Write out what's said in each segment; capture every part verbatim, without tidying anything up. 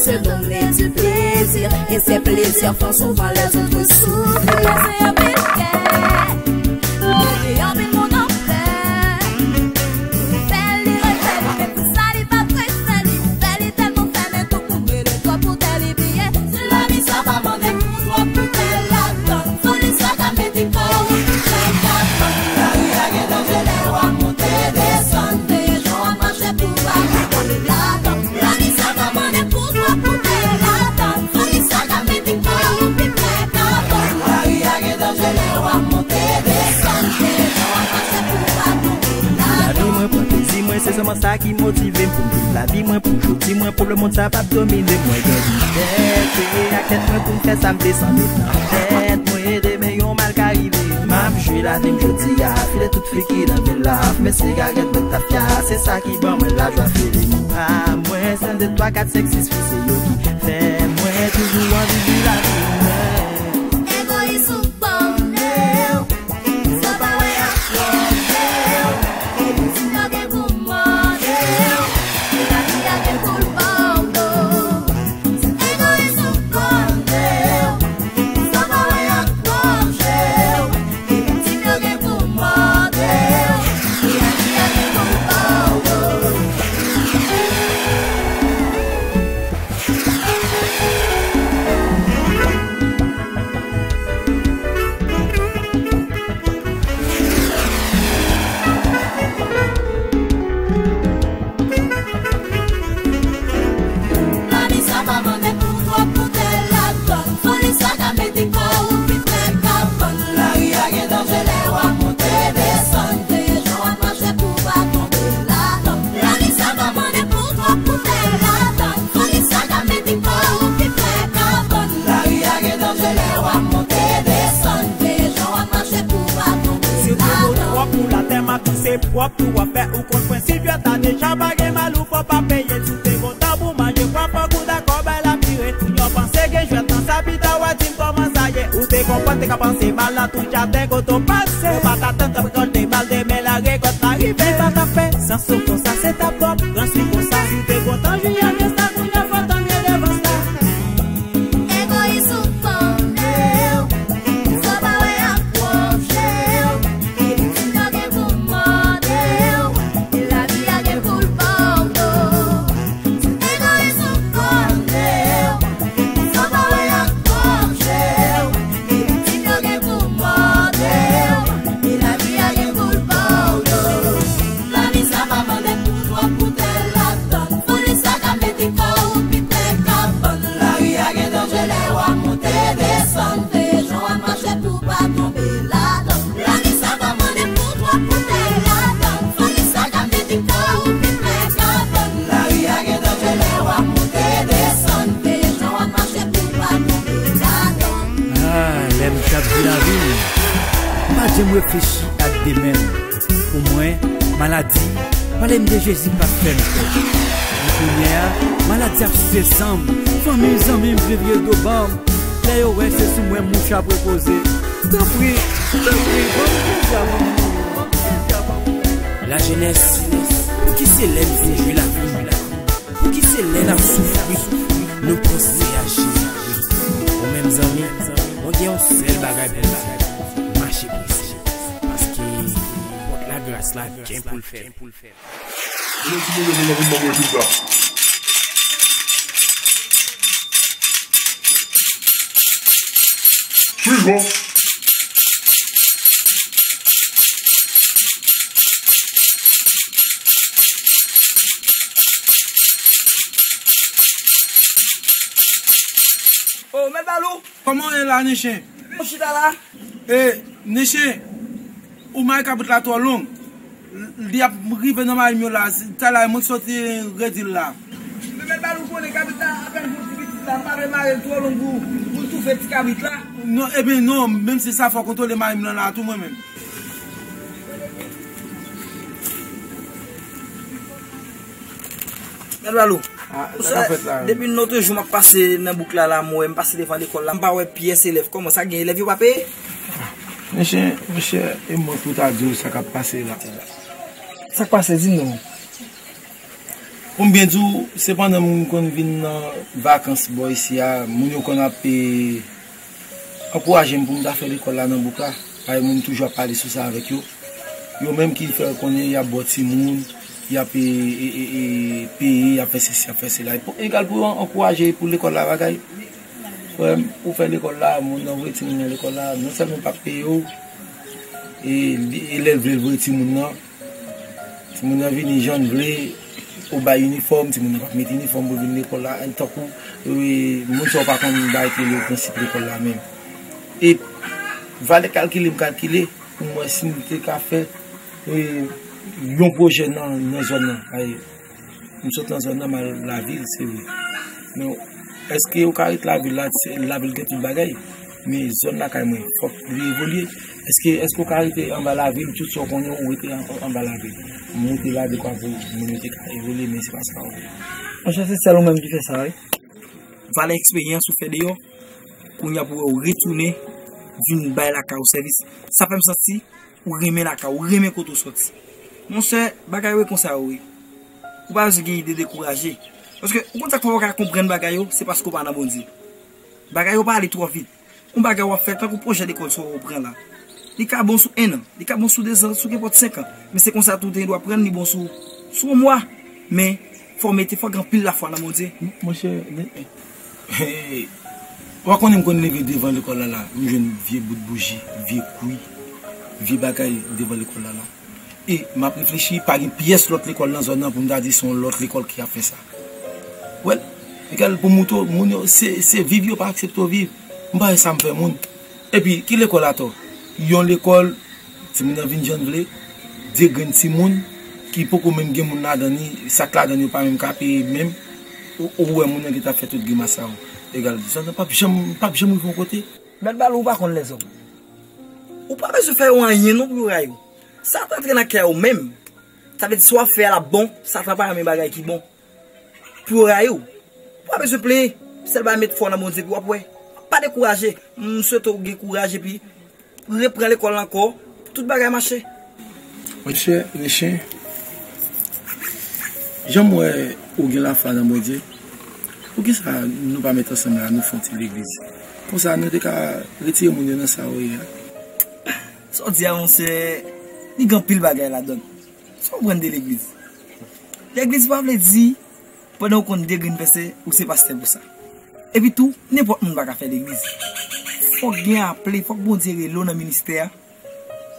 Te donner du plaisir, et ces plaisirs font souvent les autres souffrir. Pase anpil kè, mete anpil moun anfè. Fè li rete, li menm si sa li pa prese, li fè li tèlman fè, men tou koube de twòp pou tè li bliye. Si lavi sa pa mande pou twòp pou tè l atann, fò li sa ka mete kò w, fè kabann. Lari a gen danje lè w ap monte desann, veye jan w ap mache pou w pa tonbe ladan. Lavi sa pa mande pou twòp pou tè l atann. Fò li sa ka mete kò w pi pre kabann. Lari a gen danje lè w ap monte desann. Veye jan w ap mache pou w pa tonbe ladan. Lavi mwen pran plezi mwen, se sèlman sa ki motive m pou m viv lavi mwen pou jodi mwen. Pwoblèm mond sa p ap domine mwen. Gen di tèt, veye ak tèt mwen pou m fè sa m vle san met nan tèt mwen. Demen yon mal ka rive. M ap jwi lavi m jodi a, file tout fi ki nan vil la, fimen sigarèt, bwè tafya, se sa ki ban mwen lajwa. File m pa mwen, sèl de twa kat senk sis fi, se yo ki fè mwen toujou anvi jwi lavi mwen. Egoyis ou konnen w, sa pa wè ak pwòp je w, epi si yo gen pou mande w, lavi a gen pou l ba w do. Egoyis ou konnen w, sa pa wè ak pwòp je w, epi si yo gen pou mande w, lavi a gen pou l ba w do. Lavi sa pa mande pou twòp pou tè l atann. Fò li sa ka mete kò w pi pre kabann. Lari a gen danje lè w ap monte desann. Veye jan w ap mache pou w pa tonbe ladan. Lavi sa pa mande pou twòp pou tè l atann. Fò li sa ka mete kò w pi pre kabann. Lari a gen danje lè w ap monte desann. Veye jan w ap mache pou w pa tonbe ladan. Si w te bon twòp pou latè, m ap di se pwòp tou w ap fè. Ou konn prensip jwèt la deja, pa gen mal ou fò pa peye. Si w te kontan pou manje pwa, fòk ou dakò bay la vire. Moun yo panse gen jwèt nan sa pita, w a di m kòman sa ye. Ou te konprann, te ka panse mal nan tout jaden kote w pase. Yo pa t atann t ap rekòlte mal demen la rekòt la rive. Li pa t ap fè sans ou konsa, se t ap twòp rans li konsa. Si w te kontan jwi ak estafounya, fò tann ye devan sa. Egoyis ou konnen w, sa pa wè ak pwòp je w, epi si yo gen pou mande w, lavi a gen pou l ba w do. Egoyis ou konnen w, sa pa wè ak pwòp je w, epi si yo gen pou mande w, lavi a gen pou l ba w do. Lavi sa pa mande pou twòp pou tè l atann. Fò li sa ka mete kò w pi pre kabann. Lari a gen danje lè w ap monte desann. Veye jan w ap mache pou w pa tonbe ladan. Lavi sa pa mande pou twòp pou tè l atann. Fò li sa ka mete kò w pi pre kabann. Lari a gen danje lè w ap monte desann. Veye jan w ap mache pou w pa tonbe ladan. Ah, lè m t ap jwi lavi m, m pa t janm reflechi ak demen m. Pou mwen, maladi, pale m de Jezi pa t fè m pè. Men kounye a, maladi ap souse san m. Fanmi m, zanmi m vle vire do ban m. Lè yo wè se sou mwen mouch ap repoze. Tanpri, tanpri, ban m Jezi avan m mouri. Ban m Jezi avan m mouri. Lajennès, pouki se lè n fin jwi lavi n? Pouki se lè n ap soufri nou panse a Jezi? Ou menm zanmi, mwen gen yon sèl bagay pou w fè, mache prese. Paske pòt lagras la gen pou l fèmen. Yon ti mouvè pou mwen, pou mwen wè tout sa. Suivan. Oh, Mèt Balou! Kòman w ye la, Nichen? Mwen chita la. E, Nichen, ou mare kabrit la twò long. Li ap rive nan mayi m yo la. Talè mwen soti redi l la. Men Mèt Balou konnen kabrit la apèn pou ti pitit la. M pa vle mare l twò long pou, pou l toufe ti kabrit la. Non, ebyen non, menm si sa fò kontwole mayi m nan la tou mwen menm. Mèt Balou, ah, sa k ap fèt la? Depi lòt jou m ap pase nan bouk la, la, m wè, m pase devan lekòl la, m pa wè pyès elèv. Kòman sa, gen elèv yo pa peye? Mesye, mesye, e mwen pou ta di w sa k ap pase la. Sa k pase, di nou? Pou m byen di w, se pandan m konn vin nan vakans bò isi a, moun yo konn ap, e, ankouraje m pou m ta fè lekòl la nan bouk la. Paske moun toujou ap pale sou sa avèk yo. Yo menm ki fè konnen y ap ba w timoun, y ap, e, e, e, e, peye, y ap fè sesi, y ap fè sela. E pou, egal pou yo ankouraje pou lekòl la bagay. Frè m, ou fè lekòl la, moun nan voye timoun nan lekòl la, non sèlman l p ap peye w, e, li, e lè l vle l voye timoun nan, timoun nan vini jan l vle, ou bay inifòm, timoun nan p ap met inifòm pou l vin lekòl la, tankou, e, moun sa yo pa konn bagay ki rele prensip lekòl la menm. E valè kalkile m kalkile, pou m wè si m te ka fè, e, yon pwojè nan, nan zòn nan. Ay, m sot nan zòn nan, m al lavil, se vre. Men, èske ou ka ret lavil la, se, lavil gen tout bagay, men zòn lakay mwen, fòk li evolye. Èske, èske ou ka rete anba lavil, tout sa w konnen, ou rete an, anba lavil? M rete la dekwa pou moun yo te ka evolye, men se pa sa ou vle. Monchè, se sèl ou menm ki fè sa, wi. Valè eksperyans ou fè deyò, kounye a pou wè ou retounen, vin bay lakay ou sèvis. Sa fè m santi ou renmen lakay ou, ou renmen kote ou sòti. Monchè, bagay yo e konsa yo ye. Ou pa bezwen gen ide dekouraje. Paske ou konn sa k fè w pa ka konprann bagay yo, se paske w pa nan Bondye. Bagay yo pa ale twò vit. Yon bagay w ap fè, tankou pwojè lekòl sa w pran la. Li ka bon sou en an, li ka bon sou de zan, sou kenpòt senk an. Men se konsa tou w te gen dwa pran li bon sou, sou yon mwa. Men, fò w mete, fò w gen anpil lafwa nan Bondye. Monchè, men, w a konnen m konn leve devan lekòl la, la, m jwenn vye bout bouji, vye kwi, vye bagay devan lekòl la, la. E m ap reflechi, pa gen pyès lòt lekòl nan zòn nan pou m ta di se yon lòt lekòl ki ap fè sa. Well, egal pou mouto, moun yo, se, se viv yo pa aksepte w viv. M pa wè sa m fè moun. Epi, ki lekòl atò? Yon lekòl, timoun nan vin jan l vle, de grenn timoun, ki poko menm gen moun ladan li, sa k ladan li yo pa menm ka peye menm, ou, ou wè moun nan gentan ap fè tout grimas sa yo. Egal, zòn nan p ap janm, p ap janm rive yon kote. Bèl bal, ou pa konn lèzòm. Ou pa bezwen fè yo anyen non pou yo rayi w. Sa t antre nan kè ou menm, sa vle di sa w ap fè a l ap bon, Satan pa renmen bagay ki bon. Pou yo rayi w. Ou pa bezwen plenyen, sèl bagay met fwa w nan Bondye epi w ap wè. Pa dekouraje, m swete w gen kouraj epi repran lekòl la ankò, pou tout bagay mache. Monchè Nechen, jan m wè ou gen lafwa nan Bondye, poukisa nou pa met ansanm la, nou fè yon ti legliz? Konsa nou te ka retire moun yo nan sa yo ye a. Sa w di a, monchè, li gen anpil bagay ladan l. Sa w konprann de legliz? Legliz pa vle di, pandan w konn de grenn vèsè, ou se pastè pou sa. Epi tou, nenpòt moun pa ka fè legliz. Fòk gen aple, fòk Bondye rele w nan ministè a.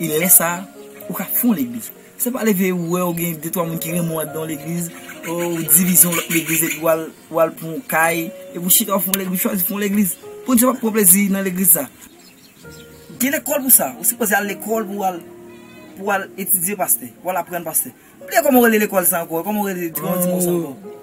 E lè sa a, ou ka fè yon legliz. Se pa leve ou wè ou gen de twa moun ki renmen w anndan yon legliz, ou divize yon lòt legliz epi w al, w al pran yon kay, epi w chita w fè yon legliz, chwazi fè yon legliz. Bondye p ap pran plezi nan legliz sa. Gen lekòl pou sa. Ou sipoze al lekòl pou w al, pou w al etidye pastè, pou w al aprann pastè. M bliye kòman w rele lekòl sa ankò, kòman w rele, kòman w di mo sa ankò?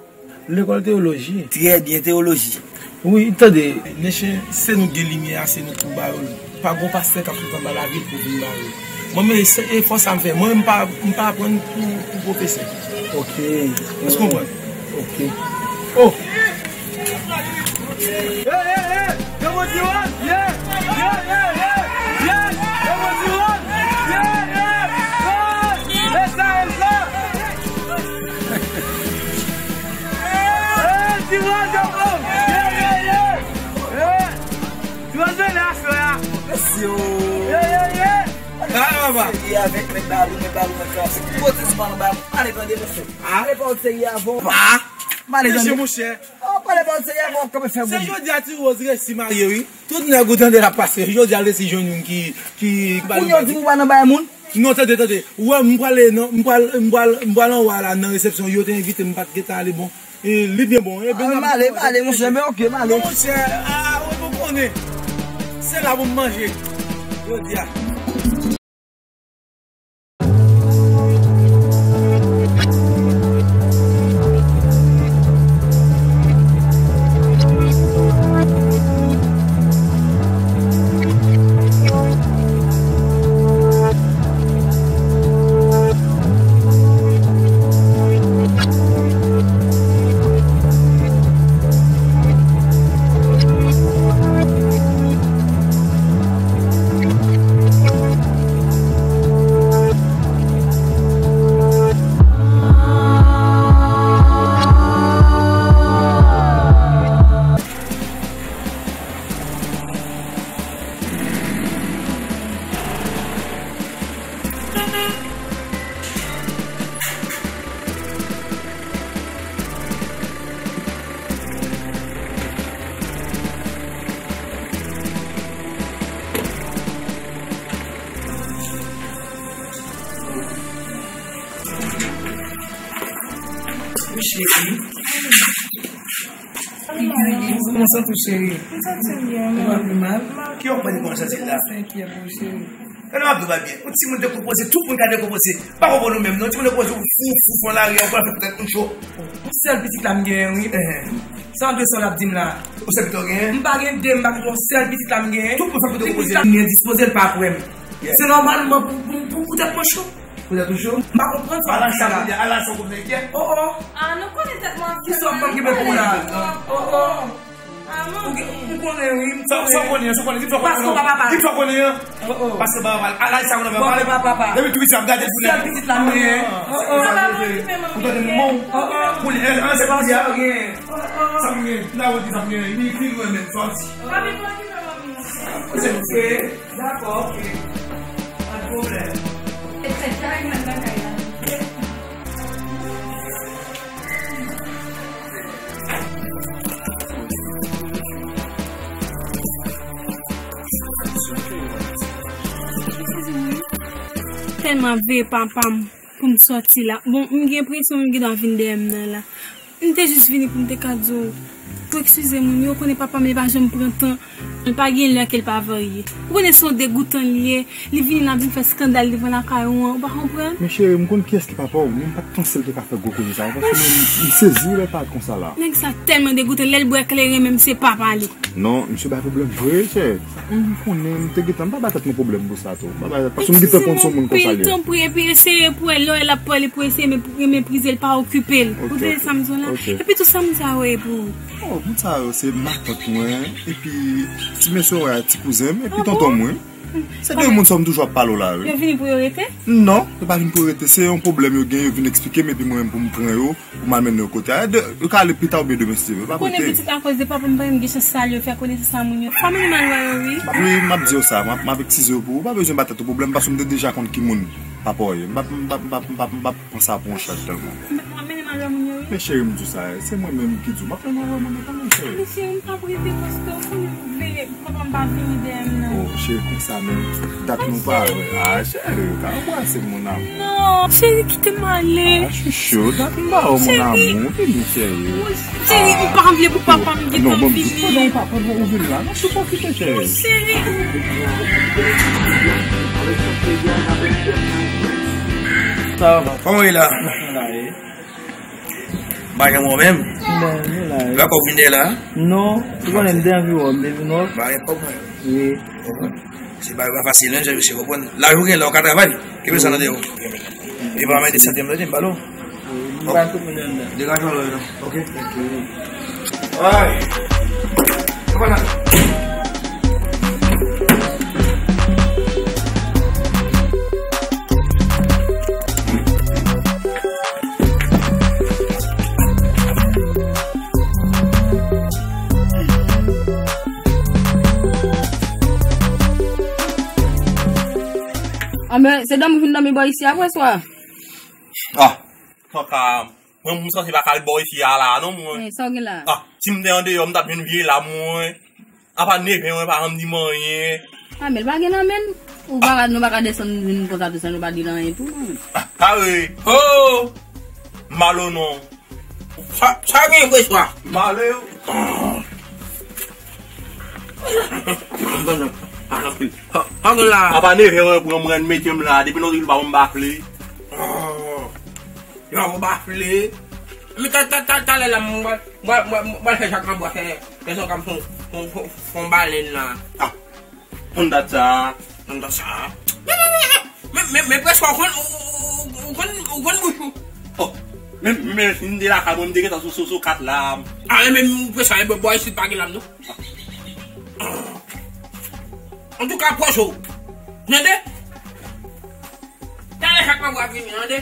Lekòl teyoloji. Trè byen, teyoloji. Wi, tande, Nechen, se nou k gen limyè a, se nou k pou ba yo l. Pa gon pastè k ap sot anba lavil pou vin ba yo l. Mwen menm, se efò sa m fè. Mwen menm, m pa, m pa aprann pou, pou pwofesè. Ok. Èske w konprann? Ok. Oh! Mèsi, o. Serye avèk mèt balon, mèt balon, mèt balon. Ki kote se pa anba, pale tande, mesye. Pale pawòl serye avan. Pa. Pale tande. Mesye, monchè. Oh, pale pawòl serye avan, w ap kanpe fè bouyi. Se jodi a Ti Rose resi marye, wi. Tout nèg ou tande l ap pase. Jodi a l resi jwenn youn ki, ki, ki ba l. Kounye a w di pou w pa nan bagay moun. Non, tande, tande. Ou wè, m prale, non, m pral, m pral, m pral anwo a la, nan resepsyon, yo te envite m, m pa t gentan ale, bon. E, li byen bon. E, ben, m ale, m ale, monchè, men ok, m ale. Non, monchè, a, a, ou konnen. Se la pou m manje. Jodi a. Cheri. Kòman w santi w, cheri? M santi m byen, ou pa pi mal? Ki w ap mande kòman w santi l la? Enkyèt, cheri. Gade w ap di w pa byen. Yon timoun dekonpoze, tout moun ka dekonpoze. Pa konprann ou menm, non. Timoun dekonpoze, ou fou, fou, fou, nan lari a, ou pral fè tèt moun cho. Yon sèl pitit la m genyen, wi. Sa m dwe sa w ap di m la? Yon sèl pitit w genyen? M pa gen de, m pa gen twa, yon sèl pitit la m genyen. Tout moun sa pou dekonpoze. Pitit la m genyen dispoze l pa kwè m. Se nòmalman pou, pou, pou, pou tèt mwen cho. Pou tèt ou cho? M pa konprann sa w ap di la. Ala sa w konn fè enkyèt. Oh, oh. Ah, nou konnen tèt mwen. Kisa w ap ban m kenbe pou w la? Oh, oh. Ah, manmi. Ou konnen, wi, m konnen. Sa w konnen an, sa w konnen, di m sa w konnen an. Paske w pa papa l. Di m sa w konnen an. Oh, oh. Paske w pa papa l. Ala sa w konnen papa l. Depi tou piti ap gade pou lè. Sèl pitit la m genyen. Oh, oh. Ou tande manman w? Oh, oh. Pou li, an, se pou li a. Sa m genyen. Sa m genyen. M ta wè ki sa m genyen. Li pi lwen menm, sa w di. Papi, pou okipe manmi. Se vre. Dakò, ok. Pa de pwoblèm. Tèlman veye papa m pou m sòti la. Bon, m gen enpresyon moun ki ta vin dèyè m nan la. M te jis vini pou m te ka di w, pou eskize moun yo, konnen papa m li pa janm pran tan, li pa gen lè ke l pa varye. Ou konnen se yon degoutan li ye, li vini la vin fè eskandal devan lakay ou an, ou pa konprann? Men cheri, m konn kiyès ki papa w, men m pa t panse l te ka fè gwo koze sa yo, paske m, m sezi lè l parèt konsa la. Nèg sa tèlman degoutan, lè l bwè kleren menm se pa pale. Non, misye bay pwoblèm vre, chè. M konnen, m te gentan, m pa bay tèt mwen pwoblèm pou sa tou. M pa bay tèt, paske m gentan konn se yon moun konsa li ye. Tanpri, epi eseye pou wè lè l ap pale pou eseye men, men meprize l, pa okipe l. Ou tande sa m di w la? Epi tou sa moun sa yo ye pou ou? Oh, moun sa yo se matant mwen, epi ti mesye w wè a, ti kouzen m, epi tonton mwen. Se de moun sa m toujou ap pale w la, wi. Yo vini pou yo rete? Non, yo pa vin pou yo rete. Se yon pwoblèm yo gen, yo vin eksplike m, epi mwen menm pou m pran yo. Pou m al mennen yo kote a. Yo ka ale pita oubyen demen si Dye vle, pa prete. Ou konnen pitit akoz de papa m pa menm gen chans salye yo, fè konesans a moun yo. Fò m mennen m al wè yo, wi. Wi, m ap di yo sa, m ap, m ap eskize yo pou ou. Ou pa bezwen ba tèt ou pwoblèm, paske m te deja konn ki moun papa w ye. M p ap, m p ap, m p ap, m p ap, m p ap pran sa pou yon chaj tèlman. M ap mennen m al wè moun yo, wi. Men cheri, m di w sa, se mwen menm ki di w, m ap mennen w al wè moun yo kanmenm, cheri. Men cheri, m p ap rete paske ou konnen m veye. Papa m pa vini dèyè m nan. Oh, cheri, konsa menm. Dat nou pa wè. Ah, cheri, ou ka anbrase m, mon amour. Non, cheri, kite m ale. Ah, chouchou, dat m pa wè, mon amour. Vini, cheri. Cheri, m pa vle pou papa m gentan vini. Non, bon, pandan ou pa, pandan ou vin la, non, se pwofite, cheri. Cheri. Sa va? Kòman w ye la? M pa janm wè w menm. Bon, nou la, wi. Lè kò w vin dèyè la? Non, ou konnen m te anvi wè w, m te vin wè w. Ba, gen pwoblèm. Wi. Se pa, pa fasil, non, se, se konprann. Laj ou gen la, ou ka travay. Kenbe sa nan dèyè w. E pa mete sante m, tande, m pale w. Wi, m pa sou moun anndan. Degaje w la, non. Ok. Ok. Ay. E pa la. Anben, se dòmi w vin dòmi bò isi a vre swa? Ah, papa, mwen, m sanse pa ka al bò isi a la, non, mwen. Eh, sa w gen la? Ah, si m te andeyò, m t ap jwenn vye la, mwen. Apa neve mwen pa janm di m anyen. Ah, men l pa gen nan men l. Ou pa ka, nou pa ka desann vin konsa tou san nou pa di l anyen tou, non. Ah, ah, wi. Oh! Malo non. Sa, sa gen vre swa. Malo. Anpil. Anpil la. Apa neve mwen pran mwen mete m la. Depi nou di l pa bon m bafle. Oh. Yo, ou bafle. Men ta, ta, ta, talè la, mwen, mwen, mwen, mwen fè Jakmabo fè, fè son kam son, son, son, son balèn la. Ah, konn dat sa. Konn dat sa. Men, men, men, men, men, men, prèske ou konn, ou, ou, ou, ou konn, ou konn bouch ou. Oh, men, men, si m te lakay mwen, m te gentan sou, sou, sou kat la. Ah, men, men, prèske, e, bò, bò, isit pa gen lam, non. Antouka, pwòch ou. Tande? Talè Jakmabo ap vini, tande?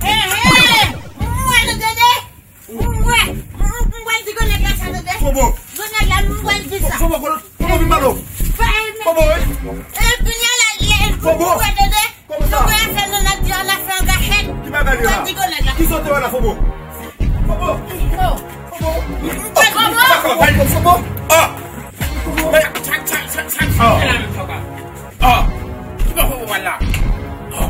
Ehe! M wè nou, tande? M wè! M, m, m wè l di gwo nèg la sa, tande? Fobo! Gwo nèg la, m wè l di sa. Fobo, fobo, fobo, vin ba nou. Fobo, wi. E, kounye a la, lè, m wè, tande? Kòman sa? Nou wè afè nou nan di an afè an gachèt. Ki bagay li la? Mwen di gwo nèg la. Kisa w te wè la, Fobo? Fobo! Fobo! Fobo! Fobo! Ah! Fobo! Sa, sa, sa, sa, sa, sa, la menm, papa. Ah! Ki bò Fobo pral la? Ah!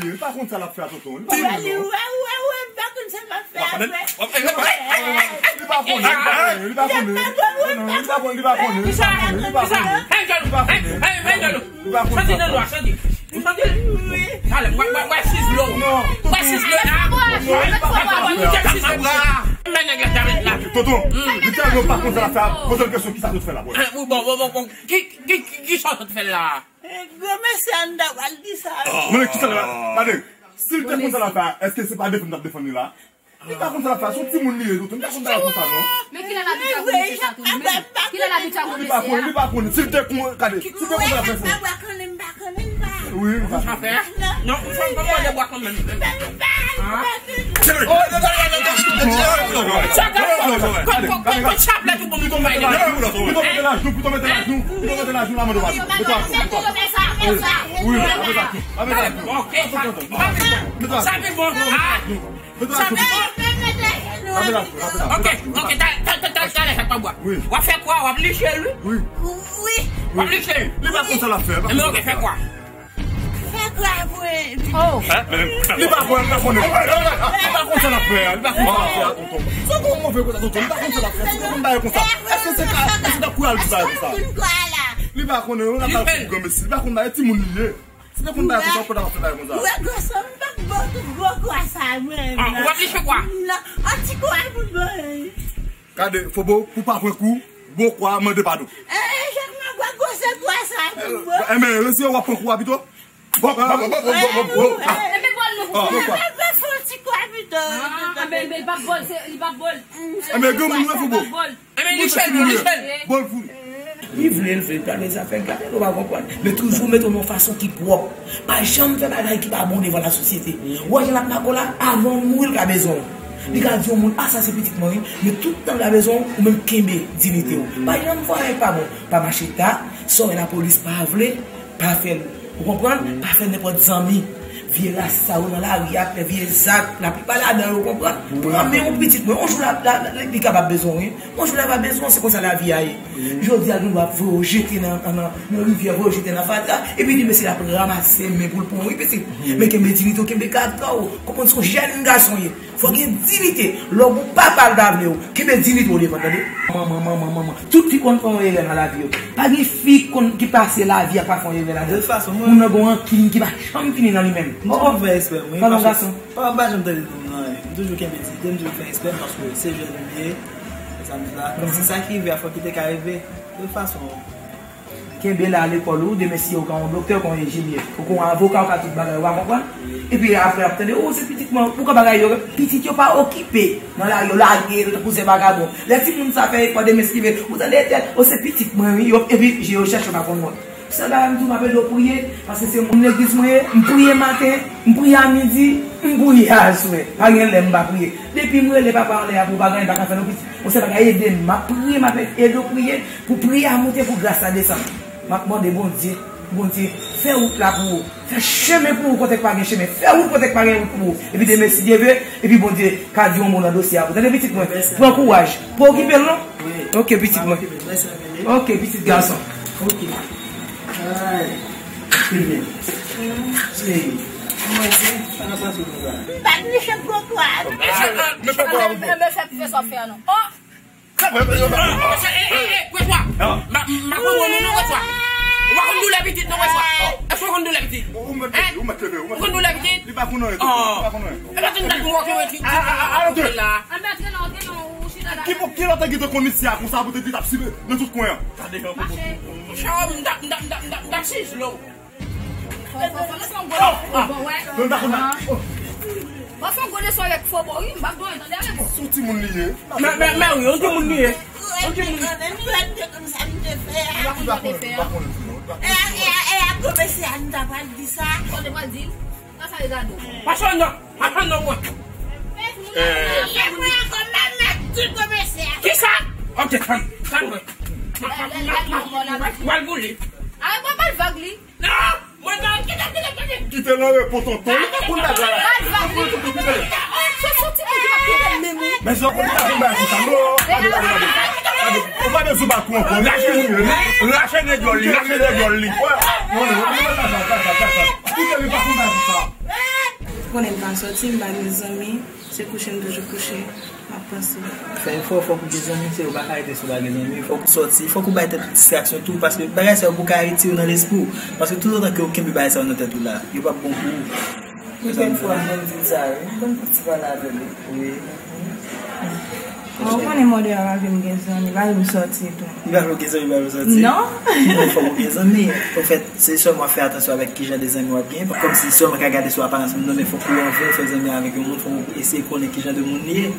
li ye, li pa konn sa l ap fè a, tonton. Li pa konn sa l ap fè a, frè. Li pa konnen, li pa konnen, li pa konnen. Non, li pa konnen, li pa konnen, li pa konnen, li pa konnen. Li pa konnen. Li pa konnen sa. Talè, wè, wè, wè sizlo. Non, wè sizlo la. Wè, wè, wè sizlo. Men nèg la, talè la. Tonton, li tèlman pa konn sa l ap fè a, poze l kesyon, kisa l sot fè la, bro? Bon, bon, bon, bon. Ki, ki, ki, kisa l sot fè la? Granmesi, ann ta pral di sa. Men kisa l ap fè? Gade, si l te konn sa l ap fè a, èske se pa defann l t ap defann li la? Li pa konn sa l ap fè, se yon timoun li ye, tonton. Li pa konn bagay konsa, non. Men kilè l abitye ak moun konsa tou, li menm? Kilè l abitye ak moun konsa? Li pa konn, li pa konn. Si l te konn, gade, si l te konn sa l ap fè, se... Wi, li pa konn. Non, ou fè m pa mande bwa kanmenm. Sa gade, kot, kot, kot, kot chaplèt ou ban m pou bay li? Pito mete lajou, pito mete lajou, pito mete lajou la, mande w. Mete lajou, mete lajou. Wi, mete lajou. Ok, sa, sa vin bon. Sa vin bon. Ok, ok, ta, ta, ta, ta, talè, sa pa bwa. Wi. W ap fè kwa, w ap liche l, wi. Wi. Wi. W ap liche l. Li pa konn sa l ap fè. Enben, ok, fè kwa. Li pa konn, li pa konn. Li pa konn sa l ap fè a, li pa konn sa l ap fè a, tonton. Se yon move konsa, tonton, li pa konn sa l ap fè, se pa konn bagay konsa. Èske se ka, èske se ta kouyal di bagay konsa? Li pa konnen, non, l ap al kout granmesi, li pa konn bagay, timoun li ye. Si te konn bagay konsa, ou pa ta fè bagay konsa. Ou wè granson, m pa t ba w tout gwo kwa sa, mwen. Ah, ou pa t liche kwa? Non, an ti kwa pou mwen. Gade, Fobo, pou pa pran kou, gwo kwa, mande padon. Eh, Jacques, mwen gwo gwosè kwa sa pou mwen. Eh, men, resi w ap pran kou a pito. Bon, bon, bon, bon, bon, bon, bon. Ah. Enben, bòl nou. Ah, bon, kwa. Enben, fè yon ti kwa pito. Ah, enben, li p ap bòl, se, li p ap bòl. Enben, granmoun, wè, Fobo. Enben, li chèl, li chèl. Bòl pou li. Li vle, l vle, l pa vle, zafè l, gade, nou pa konprann. Men toujou mete w nan yon fason ki pwòp. Pa janm fè bagay ki pa bon devan lasosyete. Ou wè jan l ap make w la, avan w mouri, l ka bezwen w. Li ka di yon moun, "Ah, sa se pitit mwen, wi." Men tout tan l ka bezwen w, ou menm kenbe diyite w. Pa janm fè yon bagay ki pa bon. Pa mache ta, sa w wè lapolis pa vle, pa fè l. Ou konprann? Pa fè nenpòt zanmi. Vye rasta yo nan lari a ap fè vye zak, laplipa ladan yo, ou konprann? Pran men yon pitit mwen, yon jou la, la, la, li kapab bezwen w, wi. Yon jou la va bezwen w, se konsa lavi a ye. Jodi a, gen dwa voye w jete nan, nan, nan, nan rivyè, voye w jete nan fatra, epi li mesye l ap ranmase men pou l pran w, wi, pitit. Men kenbe diyite w, kenbe karaktè w. Konprann se yon jèn gason w ye. Fò gen diyite. Lè w gon papa l pa vle w, kenbe diyite w devan, tande? Manman, manman, manman. Tout fi konn fè yon erè nan lavi yo. Pa gen fi konn, ki pase lavi a pa fè yon erè ladan l. De tout fason, mwen... Moun nan gon rankin ki pa janm fini nan li menm. M toujou fè espè, wi. Kòman gason? Papa m pa janm tande non, non, m toujou kenbe diyite, m toujou fè espè paske se jèn m ye. Se sa m di la. Kòmsi sa ki rive a, fòk li te ka rive. De tout fason. Kenbe la lekòl ou, demen si ou ka yon doktè, ou ka yon enjenyè, ou ka yon avoka, ou ka tout bagay, ou pa konprann? Epi apre, ap tande, "Oh, se pitit mwen," ou ka bagay yo, pitit yo pa okipe. Nan lari yo, lage yo, tankou se vagabon. Lè timoun sa fè efò, demen si rive, ou tande tèt, "Oh, se pitit mwen, wi," yo, epi je yo chèche, yo pa konn mòn. Sèl bagay m di w, m ap ede w priye, paske se moun legliz mwen ye, m priye maten, m priye a midi, m priye aswè. Pa gen lè m pa priye. Depi m rele papa anlè a pou w pa gen, pa ka fè non pitit. Bon, se bagay ede m. M ap priye, m ap ede w priye, pou priyè a monte, pou gras la desann. M ap mande Bondye, Bondye, fè wout la pou ou. Fè chemen pou ou kote k pa gen chemen. Fè wout kote k pa gen wout pou ou. Epi demen, si Dye vle, epi Bondye ka di yon mo nan dosye a pou ou. Tande pitit mwen, pran kouraj. Pa okipe l non. Wi. Ok, pitit mwen. Pa okipe l. Mèsi anpil, wi. Ok, pitit gason. Ok. Ay. Trè byen. Seyè. Mwen se, sa n ap pase pou sa. M pa t niche gwo kwa. Mesye, mesye, mesye, fè sa w fè a non. Oh! Sa vre, mesye, mesye, eh, eh, eh, wè kwa. M a, m a konn wè nou non, wè kwa. Ou pa konn doulè pitit non, wè kwa. Èske ou konn doulè pitit? Ou mèt leve, ou mèt leve, ou mèt leve. Ou konn doulè pitit? Li pa konn anyen, li pa konn anyen. E pa konn dat mwen ki, ki, ki la. Antre non, antre non, ou chita la. Ki pou, ki lòt nèg ki te konn isi a konsa pou te di t ap sibe nan tout kwen an? Gade jan pou. Mache. Chawòm, m t ap, m t ap, m t ap, m t ap, m t ap chich lo. Fò, fò, fò, lè fè yon gwo, bon, wè. Fò fè yon gwo leson avèk Fobo, wi, m p ap donnen, tande avèk ou. Sou timoun li ye. Mè, mè, mè wi, yon timoun li ye. Yon timoun li ye. Mwen menm, mwen te konn sa m te fè a. Ou pa konn sa w te fè a. E a, e a, e a, gwo mesye a, nou ta pral di sa. Ou te pral di l? Sa sa yo gade w. Pase non, pase non, mwen. E mwen ankò, m ap mèt di gwo mesye a. Kisa? Ok, tann, tann mwen. Wal boule. Ay, mwen pa l vag li. Non, mwen pa, kite, kite, kite. Kite l an repo, tonton. Ou pa konn bagay la. Ou pa konn bagay la. Ou pa konn bagay konsa, non. Ou pa bezwen bat kou ankò. Rache, rache nèg djòl li, rache nèg djòl li. Kite li, pa konn bagay konsa. Ou konnen m pa sòti, m pa gen zanmi. Se kouche m toujou kouche, m ap panse w. Fè efò, fòk ou gen zanmi, se ou pa ka rete si ou pa gen zanmi. Fòk ou sòti, fòk ou bay tèt ou distraksyon tou, paske bagay sa yo pou ka retire w nan lespri w. Paske toutotan ke ou kenbe bagay sa yo nan tèt ou la, yo p ap bon pou ou. Gen kèk fwa, m konn di l sa, wi. M konn piti pale avè l, wi. Bon, ou konnen mòde a pa vle m gen zanmi, pa vle m sòti tou. Li pa vle w gen zanmi, li pa vle w sòti? Non. Non, fòk ou gen zanmi. Anfèt, se sèlman fè atansyon avèk ki jan de zanmi w ap gen. Kòmsi sèlman ka gade sou aparans moun nan, men fòk ou anvi fè zanmi avèk yon moun, fòk ou eseye konnen ki jan de moun li ye.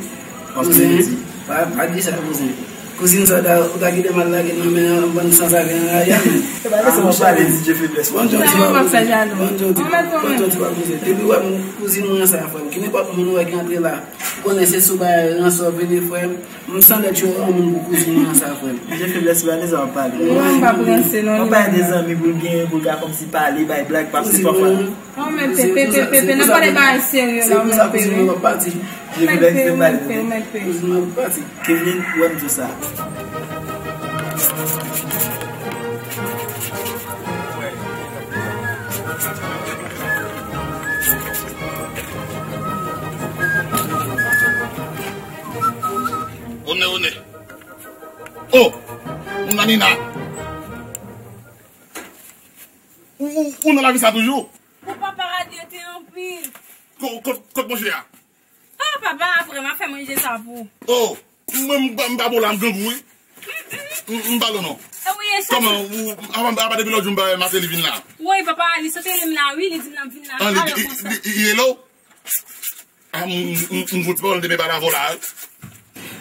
Kouzen, pa, pa di sa, kouzen. Kouzin sa, ou ta kite m al lage l nan men yon bann sanzave an rayè, men. Se pa de sa w ap pale, D J Feblès. Bon, John, ti pa kouzen. Bon, John, ti pa kouzen. Depi w wè m kouzin mwen sa, frè m, ki nenpòt moun ou wè ki antre la, ou konnen se sou bagay ranse w vini, frè m. M san lèt yo yon moun pou kouzin mwen sa, frè m. Jan Feblès, pa de sa w ap pale. Non, m p ap ranse, non. Ou pa de zanmi pou l genyen, pou l ka kòmsi pale, bay blag, pa se pafwa. Non, men Pepe, Pepe, Pepe, n ap pale bagay serye la, men Pepe. Ou mèt pe, ou mèt pe, ou mèt pe. Kevlin, ou wè m di w sa. Onè, onè. Oh! Moun nan Nina. Ou, ou, ou nan lavi sa toujou? Ou papa radye te anpil. Ko-, kot, kot manje a? Ah, papa, apre m ap fè manje sa pou ou. Oh, mwen m pa, m pa bon la, m grangou, wi. M, m pa lo non. E wi, e chak Kòman, ou, apa, apa depi lòt jou m pa wè Martelly vin la? Wi, papa, li sot rele m la, wi, li di m l ap vin la. Ah, li, li, li, li rele w? Ah, m, m, m, m fouti pawòl de men pa la vola, wi.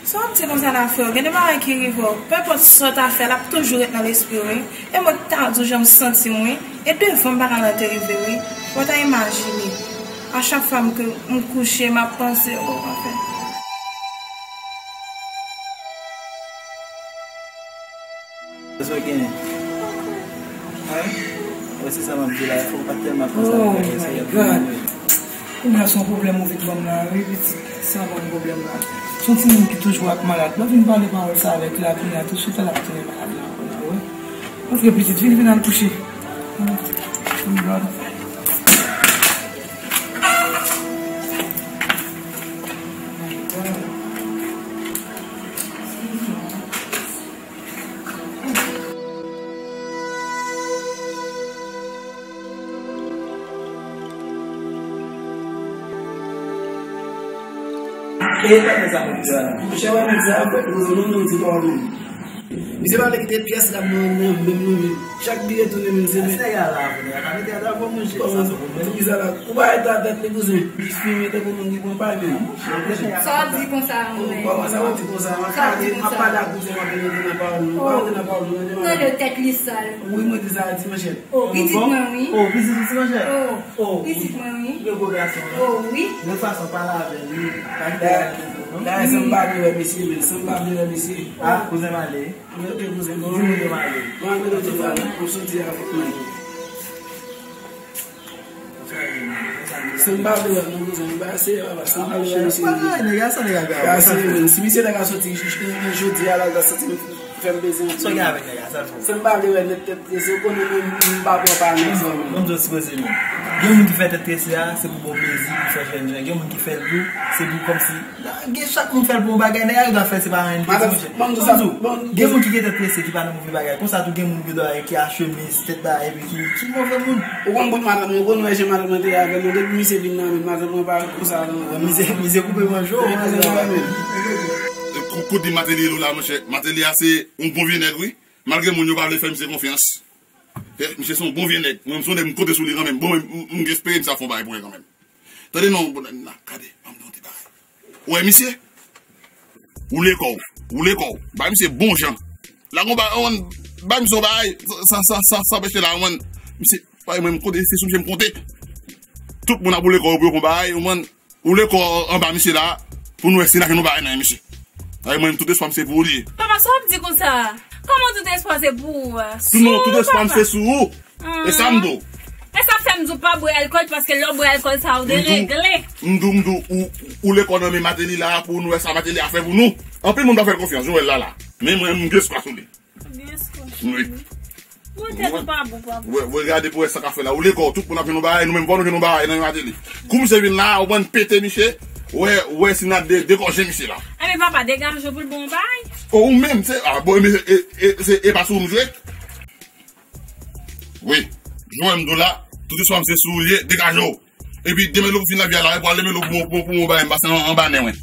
Sa w ap di konsa la, frè? Gen de bagay ki rive w. Penpòt sa w ta fè, l ap toujou ret nan lespri w, wi. E mwen ta di w jan m santi m, wi. E devan m pa ka nan te rive, wi. Ou ta imajine. A chak fwa m ke m kouche, m ap panse, oh, anfen. Sa w genyen? Hein? Wè, se sa m ap di la, fò w pa tèlman panse avèk bagay sa yo. Oh my God. Kounye a se yon pwoblèm ou vin ban m la, wi, pitit. Sa ban m pwoblèm la. Se yon timoun ki toujou ap malad. Lè w vin pale pawòl sa avèk li la, kounye a, tousuit, l ap tounen malad la, kounye a, wi. Antre, pitit, vin, vin al kouche. Vin, vin, vin. E pa fè sa pou mwen la. Monchè, wè nèg sa, fèt nou, nou, nou di pa ou menm. Misye pa vle kite pyès la nan, nan menm nou menm. Chak li retounen menm se menm. Nèg la la, pou nèg la pa mete a dabò, monchè. Kòman sa, pou mwen? Pou ki sa la? Ou pa eta tèt li, kouzen. Li fimen tankou moun ki pran pay menm. Sa w di konsa, mwen? Kòman sa w di konsa? M ap pale, m ap pale ak kouzen, m ap mete nan pawòl nou. Pa mete nan pawòl nou, mete nan pawòl nou. Tande tèt li sal. Wi, mwen di sa, di manchèt. Oh, pitit mwen, wi. Oh, pitit, pitit manchèt. Oh, pitit mwen, wi. Yo gwo gason, wi. Oh, wi. Lòt fason, pale avè l, wi. Pa kite l al kite, non. Dayè, san m pa vle wè mesye, men san m pa vle wè mesye. Ah, kouzen m ale. Mwen te kouzen bon. Di moun yo m ale. Mwen mete w tout la, m soti avèk mwen. San m pa vle wè non kouzen, m pa seye papa, san m pa vle wè misye. Nèg la, sa nèg la grav. Sa se menm. Si misye ta ka soti jodi a la, l ta santi m fè m bezwen. Sa w gen avèk nèg la, sa l fè w? San m pa vle wè nèg tèt trese, ou konnen menm m pa pran pa nèg sa menm. Bon, m di w ti koze menm. Gen moun ki fè tèt trese a, se pou bon plezi, pou fè jèn jan. Gen moun ki fè l pou, se pou kòmsi Gen chak moun fè l pou yon bagay, nèg la yo ta fè l se pa anyen li te di, monchè. Ban m di w sa, ban m di w. Gen moun ki gen tèt trese, ki pa nan move bagay. Konsa tou gen moun ki dwe ki a chemiz, tèt ba, epi ki, ki move moun. Ou konn bout madanm mwen, ou konn wè jan madanm mwen te ye avè m, depi misye vin nan men, madanm mwen pa konsa non. Mizè, mizè koupe manje w, mizè koupe manje w. Kou, kou di Martelly rele w la, monchè. Martelly a se yon bon vye nèg, wi. Malgre moun yo pa vle fè misye konfyans. Fè, misye se yon bon vye nèg. Mwen, m se yon nèg m konte sou li kanmenm. Bon, m, m, m espere misye ap fè yon bagay pou mwen kanmenm. Tande non, bon, n a gade, ban m di yon ti bagay. Ou wè misye? Woule kò w, woule kò w. Bay misye bon jan. La gon ba, on, bay misye yon bagay, sa, sa, sa, sa, sa anpeche la, on, misye, bay mwen m konte, se sou misye m konte. Tout moun ap woule kò yo pou yo kon bagay, on, woule kò anba misye la, pou nou wè si n a jwenn yon bagay nan men misye. Bay mwen tout espwa m se pou ou li ye. Papa, sa w ap di konsa? Kòman tout espwa se pou ou a? Tout non, tout espwa m se sou ou. E sa m di w. E sa fè m di w pa bwè alkòl, paske lè w bwè alkòl sa ou deregle. M di w, m di w, ou, ou woule kò w nan men Martelly la pou nou wè sa Martelly a fè pou nou. Anpil moun pa fè l konfyans, nou wè l la la. Men mwen, m gen espwa sou li. Gen espwa sou li. Wi. Bon, tèt ou pa bon, pa bon. Wè, wè, gade pou wè sa k ap fè la. Woule kò w, tout moun ap jwenn yon bagay, nou menm fò nou jwenn yon bagay nan men Martelly. Kou misye vin la, ou konn pete misye, wè, wè si n a de, degòje misye la. Enben papa, degaje w pou l bon bagay. O, ou menm, se, a, bon, e, e, e, se, e pa sou ou m jwe. Wi. Jwenn m di w la, tout espwa m se sou ou li ye, degaje w. Epi demen lè w fin lavi a la, e pral demen lè w pou, pou, pou mwen bay m pase an, anba nen mwen.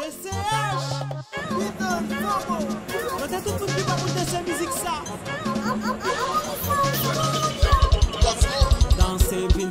T C H, Ritan Famo. Mande tout moun ki pa konn danse mizik sa. Danse vin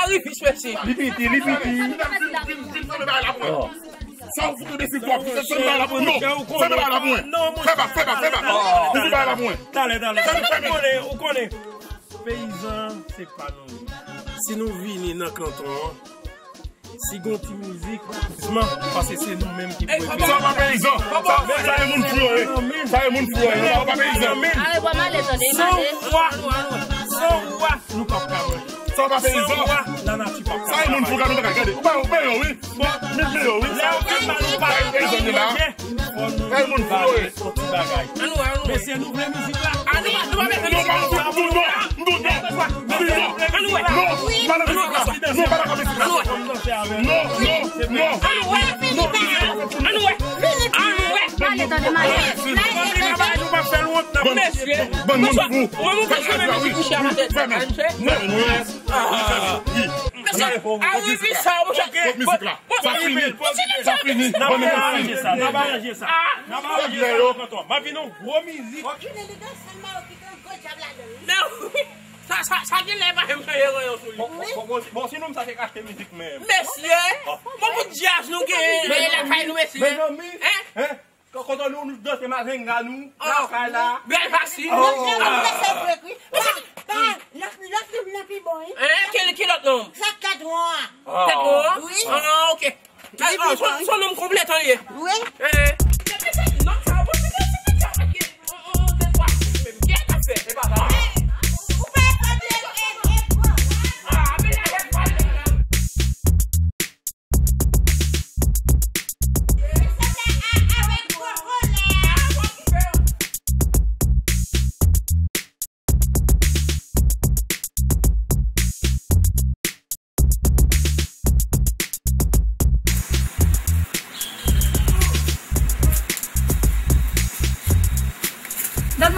Larivich, mesye. Li piti, li piti. Sa w fout de sou twa, fè bay la pou mwen. Non, fè bay la pou mwen. Fè bay, fè bay, fè bay. Fè bay la pou mwen. Talè, talè. Ou konnen, ou konnen. Peyizan, se pa nou. Si nou vini nan kanton an, si gon ti mizik, jisman, paske se nou menm ki pou epi. Sa pa peyizan. Sa, sa e moun fou yo ye. Sa e moun fou yo ye. Sa pa peyizan. Ale, bò, m ale, tande, m ale. San wa, san wa, nou p ap ka mwen. Sa pa peyizan. San wa, lanati p ap ka. Sa e moun fou ka nou pa ka gade. Ou pa, ou pa yo, wi. Bon, men yo, wi. Lè yo fin ba nou pale, manje, fò nou ba yo yon ti bagay. Ann wè, ann wè. Mesye, nou vle mizik la. Ann wè, nou pa bezwen mizik la. Non, non, non, non, non. Ann wè. Non, pa nan mizik la. Non, pa nan mizik la. Ann wè. Non, non, non. Ann wè. Ann wè. Ann wè. Ann wè. Ann wè. Mesye. Bann moun fou. Fèmen. Fèmen. Mesye, a wi, wi, sa, monchè. Kot mizik la. Sa fini. Sa fini. N ap aranje sa. N ap aranje sa. N ap aranje sa nan kanton. M ap vin yon gwo mizik. Non. Sa, sa, sa gen lè pa janm chanje rayon sou li. Bon, bon, bon, bon, si nou sa te ka achte mizik menm. Mesye, bon, pou djaz nou gen. Men lakay nou, mesye. Mezanmi. Hein? Hein? Kon-, kontan nou, nou danse mazenga nou, lakay la. Bèl fasil. Lòt nonm nan se vre, wi. Pa, pa, lòt, lòt nonm nan pi bon, wi. Hein? Ki, ki lòt nonm? Sa k tèt won an. Tèt won an? Wi. Ah, ok. Ah, ah, son, son nonm konplètan li ye. Wi. Eh, eh. Depi se nonm sa, bon, se, se, se, se, se, on, on, de twa, menm. Gen afè. E pa sa. Ou pa fè de, e, e, e, ah, men la, la, la, la.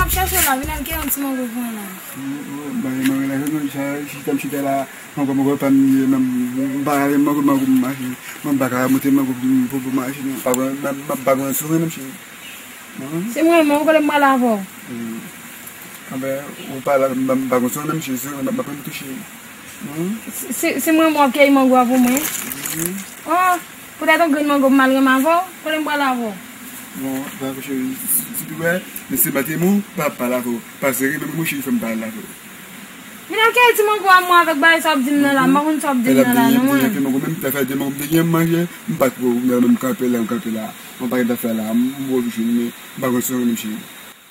M ap chèche w la, vin al keye yon ti mango pou mwen la. Bay mango la, sa, chita m chita la, mango, mango pa m ye, m pa rale mango, mango m mache, m pa ka monte mango pou, pou, pou mache, non. Pa, m pa, m pa, m pa gen souri, menm si. Se mwen, mwen, ou konnen m pral avè w. Anben, ou pa la, m pa, m pa gen souri, menm si, souri, m pa, m pa pran touche. Se, se, se mwen, mwen, w ap keyi mango a pou mwen. Oh, poutèt yon grenn mango, m mal renmen avè w, konnen m pral avè w. Bon, dakò, cheri, si, si, si, wè, men se maten mou, pa, pa la, fò, pa sere, men mwen, cheri, fè m pa la, fò. Vin al keye ti mango a mwen avèk bagay sa w ap di m nan la, m pa konn sa w ap di m nan la, non, mwen. Fè mango, menm ta fè de mango, m te gen manje, m pa t wè w, menm kanpe la, m kanpe la. Mwen pa gen ta fè la, m, m wè w vin, men m pa konn si w renmen m, cheri.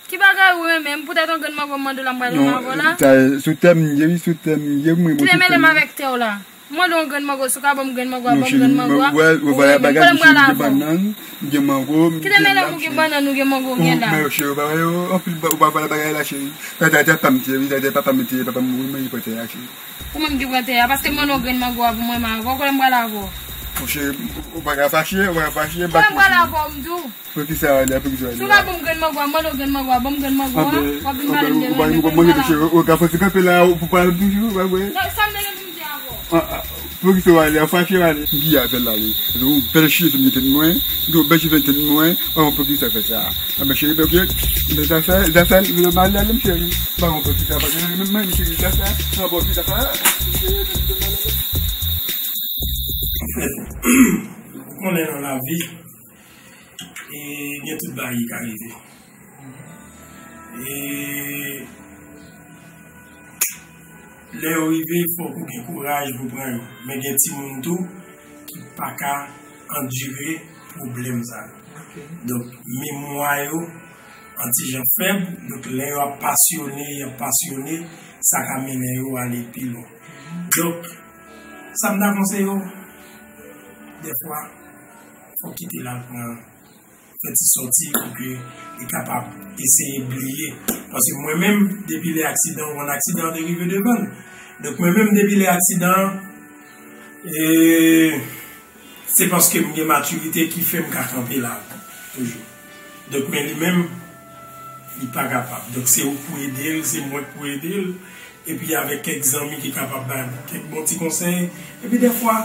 Ki bagay ou renmen? M poutèt yon grenn mango m mande w la, m pral renmen avè w la. Sa, sou tèm m ye, wi, sou tèm m ye, mwen, mwen, sou tèm m ye. Ki te mele m avèk tè w la? M mande w yon grenn mango, si w ka ban m grenn mango a, ban m grenn mango a. Ou renmen, konnen m pral avè w. Ou vwala bagay, cheri, m gen bannann, m gen mango, m gen lèm. Ki te mele m ou gen bannann, ou gen mango, ou gen la? Men, cheri, ou pa wè yo, anpil, ou pa vwala bagay la, cheri. Sa, sa, sa pa m te, wi, sa, sa papa m te, papa m mouri, mwen ki pran tè a, cheri. Ou menm ki pran tè a, paske m mande w grenn mango a pou mwen, m avè w, konnen m pral avè w. Monchè, ou pa ka fache, ou pa ka fache, m pa t. Konnen m pral avè w, m di w. Poukisa w ale a, poukisa w ale a? Si w ka ban m grenn mango a, m mande w grenn mango a, ban m grenn mango a, w ap vin pale m de renmen, konnen m pral avè w. Ou ka fòse kanpe la, ou pa al toujou, pa vre? Non, sa m te gen pou m di avè w. Poukisa w ale a, fache w ale? M di avè l ale. Yon bèl cheve m gen tèt mwen, yon bèl cheve m tèt mwen, oh, poukisa w fè sa? Anben, cheri, ben, ok. Men zafè, zafè, vle m ale, ale, m cheri. M pa konn poukisa, paske mwen, mwen, cheri, zafè, nan bò, zafè, cheri, vle m ale, ale. Ou konnen nan lavi, e, gen tout bagay ki ka rive. E, lè yo rive, fòk ou gen kouraj pou pran yo. Men gen timoun tou ki pa ka andire pwoblèm sa yo. Donk, memwa yo, yon ti jan fèb, donk lè yo ap pasyone, y ap pasyone, sa ka mennen yo ale pi lwen. Donk, sa m ta konseye w, dèfwa, fò w kite l al pran, fè ti sòti pou ke li kapab eseye bliye. Paske mwen menm, depi lè aksidan, yon aksidan te rive devan l. Donk, mwen menm, depi lè aksidan an, e, se paske m gen matirite ki fè m ka kanpe la toujou. Donk, men li menm, li pa kapab. Donk, se ou k pou ede l, se mwen k pou ede l. Epi avèk kèk zanmi ki kapab bay kèk bon ti konsèy. Epi dèfwa,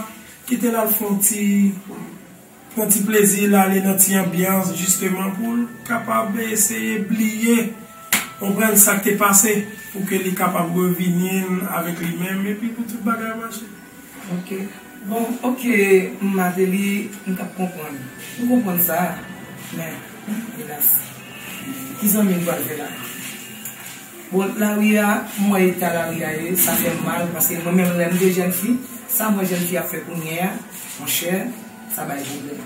kite l al fè yon ti, pran ti plezi l, ale nan ti anbyans, jisteman, pou l kapab eseye bliye, konprann sa k te pase, pou ke li kapab revini avèk li menm, epi pou tout bagay mache. Ok. Bon, ok, Mateli, m t ap konprann. M konprann sa, men, elas, ki zanmi m pral fè la? Bon, lari a, m wè eta lari a ye, sa fè m mal, paske mwen menm lè m te jèn fi, sa m wè jèn fi ap fè kounye a, monchè, sa bay pwoblèm.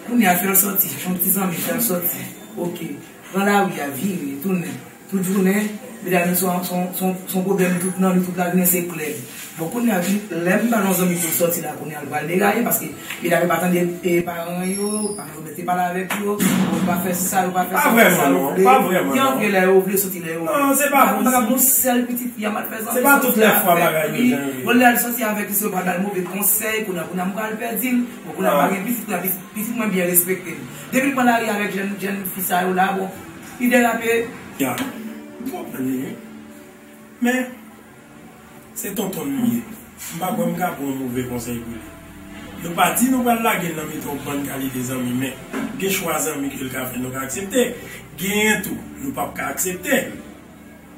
Kounye a, fè l sòti, chèche yon ti zanmi, fè l sòti. Ok. Pran lari a, vire, tounen. Tout jounen, medam yo se yon, se yon, se yon, se yon pwoblèm tout nan li, tout lajounen se klèb. Bon, kounye a, lè m ba l yon zanmi pou l sòti la, kounye a, l pral deraye, paske medam yo pa tande, e, paran yo, pa janm te pale avèk yo, yo pa fè sa, yo pa fè sa, yo fè sa yo vle. Pa vrèman, non, pa vrèman, non. Gen anpil lè yo vle sòti lè yo vle. Non, se pa vre. M pa ka yon sèl pitit fi a m al fè zanmi. Se pa tout lè fwa bagay yo jan yo ye. Bon, lè l sòti avèk li, se yo pral ba l move konsèy, kounye a, kounye a m pral pèdi l. Bon, kounye a m pa gen pitit, kounye a pitit, pitit mwen byen respekte m. Depi l pran lari avèk jèn, jèn fi sa yo la, bon, li derape. Ya, m konprann li, wi. Men, se tonton l nou ye. M pa kwè m ka pran yon move konsèy pou li. Nou pa di nou pral lage l nan mitan yon bann kalite zanmi, men gen chwa zanmi ke l ka fè, nou ka aksepte. Genyen tou, nou p ap ka aksepte.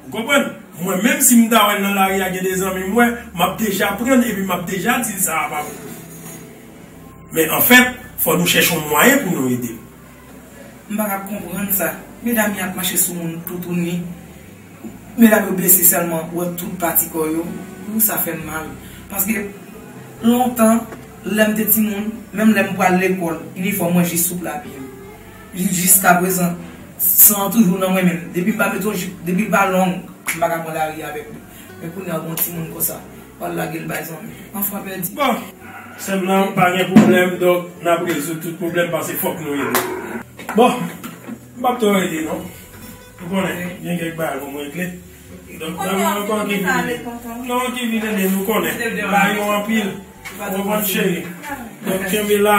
Ou konprann? Mwen menm si m ta wè l nan lari a gen de zanmi m wè, m ap deja pran l epi m ap deja di l sa a pa bon. Men anfèt, fò nou chèche yon mwayen pou nou ede l. M pa ka konprann sa. Medam yo ap mache sou moun toutouni. Medam yo blese sèlman, wè tout pati kò yo. Ou, sa fè m mal. Paske lontan, lè m te timoun, menm lè m pral lekòl, inifòm mwen jis sou pla pye m. Jis, jiskaprezan, san an toujou nan mwen menm. Depi m pa met yon jip, depi l pa long, m pa ka pran lari avèk li. Men kounye a, w gen yon timoun konsa, w al lage l bay zanmi. Anfwa pèdi. Bon, sè m nan pa gen pwoblèm, donk n ap rezoud tout pwoblèm, paske fòk nou ede. Bon, m p ap twò rete, non. Ou konnen, gen kèk bagay pou mwen regle. Donk, zanmi ankò ki vin ede. Non, ki vin ede, nou konnen. Bagay yo anpil. Ou konprann, cheri? Donk, kenbe la.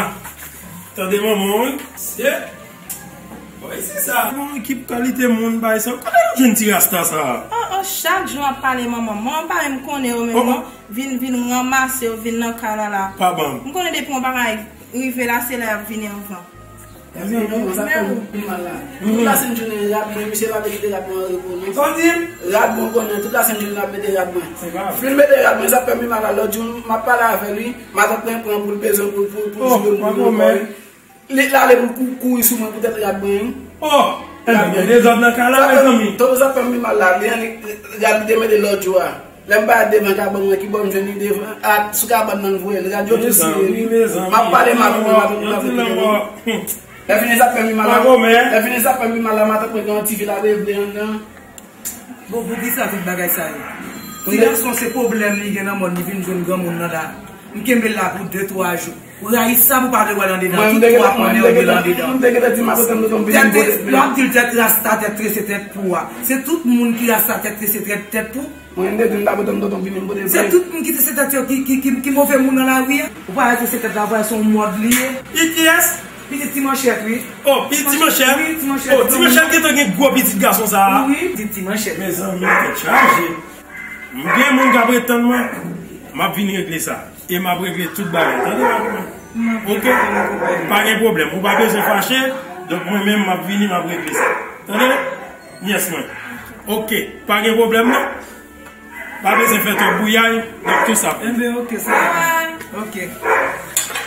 Tande manman w, wi. Yeah. Bon, Se sa, bon, ki kalite moun bay sa? Kote nou jwenn ti rasta sa? Oh, oh, chak jou ap pale manman. Manman pa menm konnen yo menm non. Vin, vin ranmase yo, vin nan kay la la. Pa ban m. M konnen depi yon bagay rive la, se la y ap vini anvan. Sa fè m pi mal la. Tout la sent jounen rad mwen, misye pa vle kite rad mwen an repo non. Sa w di? Rad mwen konnen, tout la sent jounen l ap mete rad mwen. Fin mete rad mwen, sa fè m pi mal la. Lòt jou, m ap pale avè l, wi. Matant mwen pran pou l bezwen pou, pou, pou jwe pou l. Li, l ale pou l kou-, kouri sou mwen poutèt rad mwen, wi. Oh! Ebyen, gen dezòd nan kay la, mezanmi. Tonton, sa fè m pi mal la. Li, li, rad li te mete lòt jou a. Lè m parèt devan kabann mwen, ki bò m jwenn li devan? A, sou kabann nan l voye l. Rad yo tou siye, wi. M ap pale mal pou mwen, matant mwen ap ede mwen. Lè fini sa fè m pi mal la. Lè fini sa fè m pi mal la, matant mwen gen yon ti fi l ap revle anndan. Bon, poukisa tout bagay sa yo? Ti gason se pwoblèm li gen nan mòn, li vin jwenn granmoun nan la. M kenbe l la pou de, twa jou. Ou rayi sa pou pa vle wè l andedan. Tout twa kònè yo vle l andedan. Tèt, lè w ap di l tèt rasta, tèt trese, tèt pou a. Se tout moun ki rasta, tèt trese, tèt, tèt pou. Mwen, m te di m ta pote m tonton vini m pote l. Se tout moun ki trese tèt yo ki, ki, ki, ki move moun nan lari a. Ou pa wè trese tèt la, ou pa wè se yon mòd li ye. Li kiyès? Pitit Ti Manchèt, wi. Oh, pitit Ti Manchèt? Wi, Ti Manchèt. Oh, Ti Manchèt gentan gen gwo pitit gason sa a. Wi, pitit Ti Manchèt. Mezanmi, tèt chaje. M gen moun k ap ret tann mwen. M ap vin regle sa. E m ap regle tout bagay. Tande, madanm? Ok? Pa gen pwoblèm. Ou pa bezwen fache. Donk, mwen menm, m ap vini, m ap regle sa. Tande? Nyès mwen. Ok. Pa gen pwoblèm, non? Pa bezwen fè twòp bouyay, donk tout sa. Enben, ok, sa va. Ok.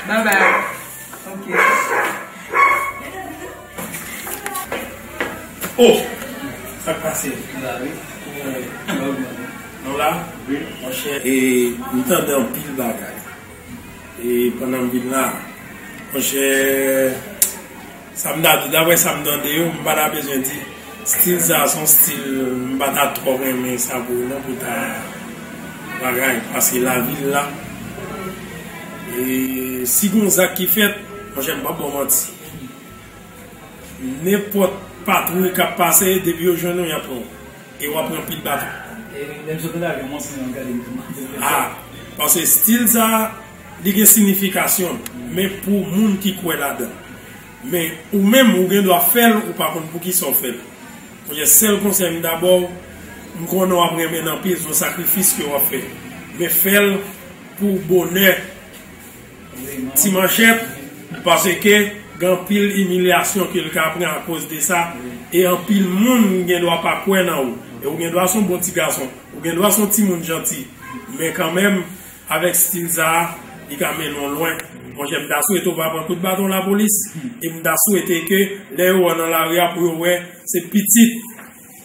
Bye bye. Ok. Oh! Sa k pase? La, wi. Nou la? Wi. Monchè, e, m tande anpil bagay. E pandan m vin la, monchè, sa m ta di, daprè sa m tande yo, m pa ta bezwen di, stil sa a se yon stil, m pa ta twò renmen sa pou non, pou ta bagay, paske lavil la, e si gon zak ki fèt, monchè, m p ap ba w manti. Nenpòt patwouy k ap pase, depi yo jwenn ou, y ap pran w. E w ap pran pil baton. E menm si w te lage yon mòso, yon gade m tou. Ah, paske stil sa a, li gen siyifikasyon l, men pou moun ki kwè ladan l. Men ou menm, ou gen dwa fè l, ou pa konn poukisa w fè l. Monchè, sèl konsèy m ta ba w, m konnen w ap renmen l anpil, se yon sakrifis ke w ap fè. Men fè l pou bonè Ti Manchèt, paske gen anpil imilyasyon ke l ka pran akoz de sa, e anpil moun gen dwa pa kwè nan ou. E ou gen dwa se yon bon ti gason, ou gen dwa se yon timoun janti, men kanmenm, avèk stil sa a, li ka mennen w lwen. Monchè, m ta swete w pa pran kout baton lapolis, e m ta swete ke lè yo wè w nan lari a, pou yo wè se pitit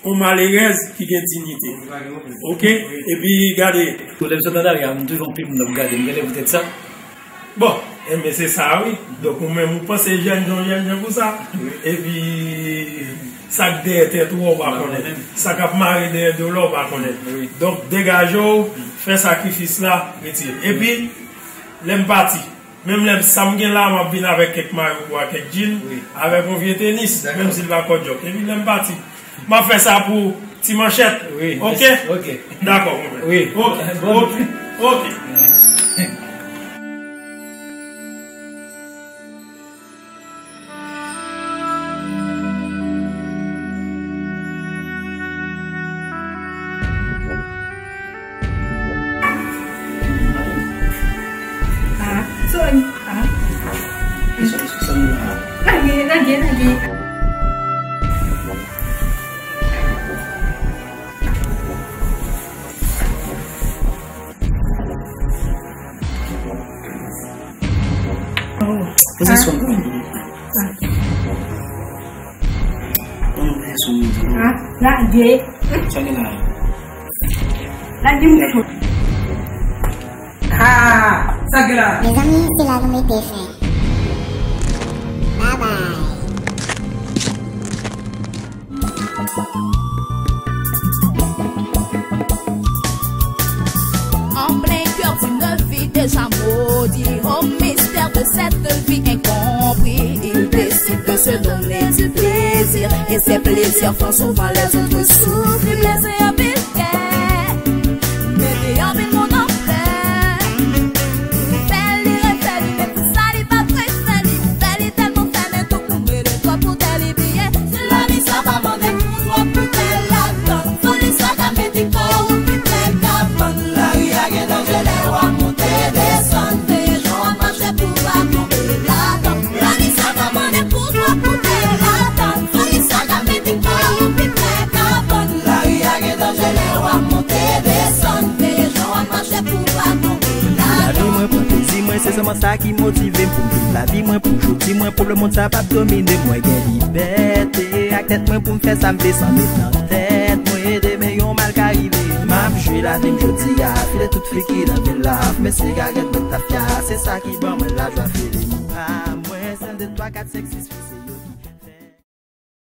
yon malerèz ki gen diyite. Ok? Epi, gade. Lè m sot nan lari a, m toujou anpil moun ap gade m, genlè poutèt sa. Bon, enben, se sa, wi. Donk, ou menm, ou panse jènjan, jènjan pou sa. Epi, sa k dèyè tèt ou, ou pa konnen. Sa k ap mare dèyè do la, ou pa konnen. Donk, degaje w, fè sakrifis la, retire. Epi, lè m pati, menm lè sa m gen la, m ap vin avèk kèk mayo pou a kèk djin, avèk yon vye tenis, menm si l pa kòdjòk. Epi lè m pati, m ap fè sa pou Ti Manchèt. Ok? Ok. Dakò, konpè. Ok, ok, ok. Ah, sorry. Ah. Lage, lage, lage. Pozisyon. Ah, lage. Sa gen la? Lage m. Ah, sa gen la? Mezanmi, se la nou mete fen. Bye bye. En plein cœur d'une vie déjà maudite, au mystère de cette vie incompris, il décide de se donner du plaisir. Et ces plaisirs font souvent les autres souffrir. Plaisir vif kè, mete anpil moun anfè. Fè li refè li, menm si sa li pa t vle fè li. Fè li tèlman fè, men tou kouri de twòp pou tè li bliye. Se sèlman sa ki motive m pou m viv lavi mwen pou jodi mwen. Pwoblèm mond sa p ap domine m. Mwen gen libète ak tèt mwen pou m fè sa m vle san met nan tèt mwen. Demen yon mal ka rive. M ap jwi lavi m jodi a, file tout fi ki nan vil la, fimen sigarèt, bwè tafya. Se sa ki ban mwen lajwa, file m pa mwen. Sèl de twa kat senk sis